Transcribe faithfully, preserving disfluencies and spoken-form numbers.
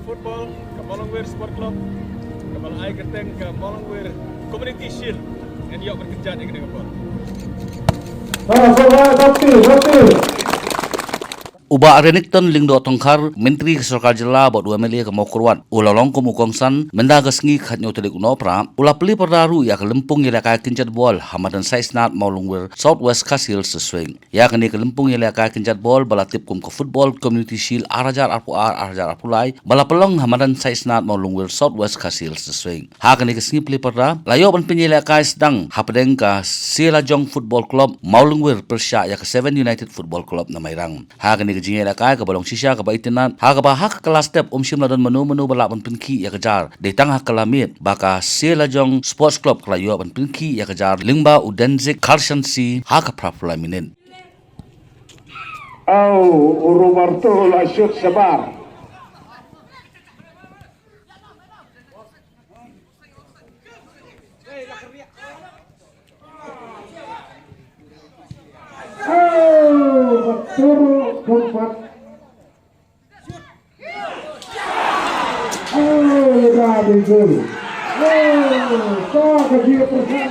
Football ka Mawlongwir Sport Club kaba la ai kyrteng ka Mawlongwir Community Shield. Ngan ïoh ban kynjat ïa kane ka por. U Bah Renikton Lyngdoh Tongkhar, Myntri ka Sorkar Jylla bad u M L A ka Mawkyrwat, u la long kum u kongsan mynta ka sngi khathynñiew tarik u Nohprah, u la plie pyrda ruh ïa ka lympung ïalehkai kynjat bol ha madan sha isnad Mawlongwir South West Khasi Hills District. Ïa kane ka lympung ïalehkai kynjat bol ba la tip kum ka Football Community Shield ar hajar arphew ar ar hajar arphew lai ba la pynlong ha madan sha isnad Mawlongwir South West Khasi Hills District. Ha kane ka sngi plie pyrda la ïoh ban pynïalehkai sdang hapdeng ka Sialajong Football Club Mawlongwir pyrshah ïa ka Seven United Football Club na Mairang. Ha kane ka jingïalehkai kaba long shisha kaba itynnad ha kaba ha ka kylla step um shym la don mano mano ba lah ban pynkhih ïa ka jar, dei tang ha ka kylla miet ba ka Sialajong Sports Club ka la ïoh ban pynkhih ïa ka jar lyngba u Denzik Kharshansi ha ka phra phew lai minit. Au, u Roberto la shot shabar. Au, Roberto, Roberto. Oh, that is good. Oh, Saka dia persen.